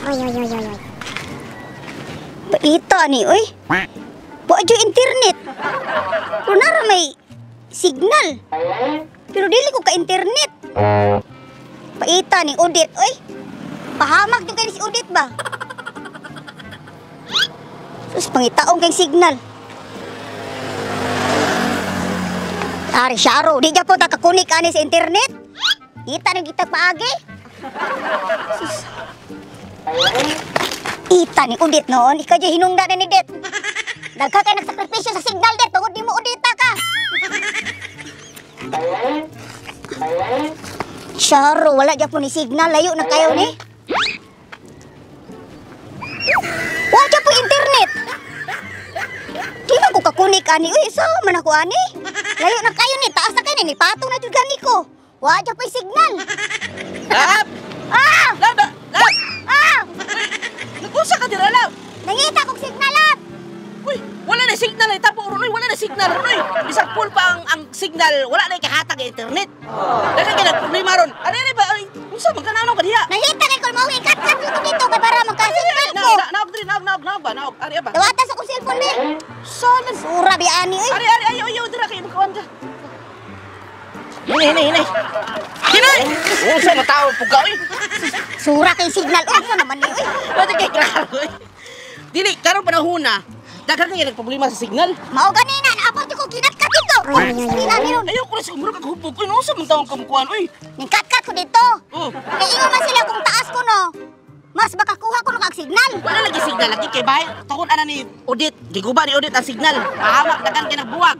Oy, oy, oy, oy, oy. Paita ni, oy. Wa jud internet. Pero nara may signal. Pero dili ko ka-internet. Paita ni Odette, oy. Pahamak jud kay si Odette ba? Sus, pangitaong kay signal. Ari, Sharo, di po ta kakunik ani sa internet. Kita na kita paagi. Sus. Ita ni Odette noon, ikaw dyan hinungda na ni Det. Dagka kay nagsakripisyo sa signal, Det, tungod di mo Odita ka. Sharo, wala dyan po ni signal, layo na kayo ni. Wala dyan po internet. Di man ko kakunik ani, uy, sa man ako ani. Layo na kayo ni, taas na kayo ni, nipatong na jud gani ko. Wala dyan po signal. Lab! Ah! Lab! Lab! Ah! Nag-usa ka dira, lab! Nangita kong signal, lab! Uy, wala na signal ay tapo ron, uy, wala na signal ron, uy. Bisag full pa ang signal, wala na kahatag ang internet. Daghan kay nagproblema ron. Ano ni ba? Ay, unsa man kananong ka diha? Nangita kay kung mauwi, kat-kat ko dito kay para magka-signal ko. Na, naog diri, naog, naog, naog ba? Naog, ari ba? Dawata sa kong cellphone, be. Sana. Sura bi ani, uy. Ari, ari, ayo, ayo, dira kay magkuan ka. Hinay, hinay, hinay. Hinay! Unsa man tao pugaw, uy? Sura kay signal, uy. Ano naman ni, uy. Pwede kay klaro, uy. Dili, karong panahon na, daghan kay nagproblema sa signal. Mao ganina, naabot ko kinat-kat dito. Sige na, meron. Ayaw ko na sa kumuro kag hubog. Uy, unsa man taong kamukuan, uy? Ning-kat-kat ko dito. Oh. Kay ingon man sila kung taas ko, no. Mas makakuha ko kag signal. Wala lagi signal lagi kay bahay. Tukod ana ni Odette. Giguba ni Odette ang signal. Pahamak daghan kay nagbuwag.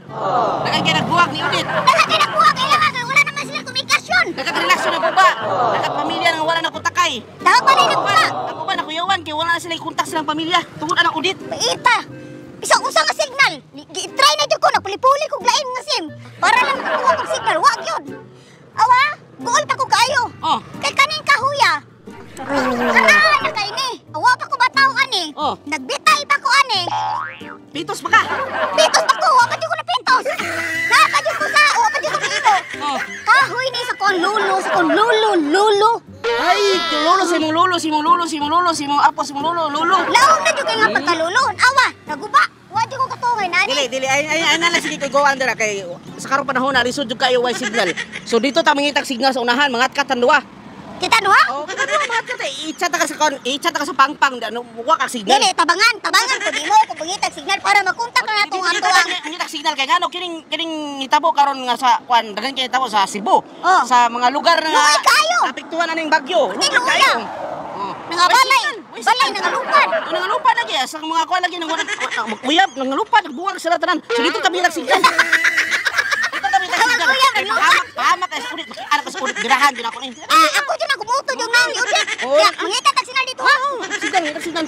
Daghan kay nagbuwag ni Odette. Daghan kay nagbuwag kay lang kay wala naman sila komunikasyon. Daghan relasyon na buba. Daghan pamilya nga wala na kontakay. Daghan pa rin nagbuwa. Ako ba nakuyawan kay wala na sila kontak silang pamilya. Tungod ana Odette. Paita. Bisag usa nga signal. Gi-try na jud ko nagpuli-puli kog lain nga SIM para lang makakuha kog signal. Wa gyud. Awa, guol pa ko kaayo. Oh. Kay kaning kahuya. Oy, oy, oy, oy. Kana na kay ni. Awa pa ko bataw ani. Oh. Nagbitay pa ko ani. Pitos pa ka. Pitos pa ko, wa pa jud ko na pitos. Naa pa jud ko sa, wa pa jud ko nahimo. Oh. Kahoy ni sa kong lulo, sa kong lulo, lulo. Ay, lolo si mong lolo, si mong lolo, si mong lolo, si mong apo, si mong lolo, lolo. Laom na jud kay nga pagkalulo. Awa, naguba. Wa jud ko katungay nani. Dili, dili, ay, ay, ay, na lang, sige ko go under kay sa karong panahon na lisod jud kayo way signal. So dito ta mangitag signal sa unahan, mangat ka tan duha. Kita no ha? Oh, kita duha mangat ka ta. I-chat ka sa kon, i-chat ka sa pangpang, ano, wa ka signal. Dili, tabangan, tabangan ko di mo ko pangitag signal para makontak na nato ang ato ang. Mangitag signal kay ngano kining kining nitabo karon nga sa kwan, daghan kay nitabo sa Cebu. Oh. Sa mga lugar na Luoy kaayo. Apektuhan aning bagyo. Hindi, Luoy luoy kaayo. na. Oh. Nangabalay, Way signal, way balay signal. nangalupan. Oh, nangalupan lagi sa mga kwan lagi nang maguyab, nangalupan, nagbuwag sila tanan. So dito kami nagsignal. Dito kami nagsignal. Nanguyab, naglupa. Pahamak, pahamak kay sa ulit, anak ko sa ulit, girahan gyud ako ni. Ah, ako jud nagumuto jud nang ni Odette. Oh. Kaya mangita tag signal dito ha. Signal, signal.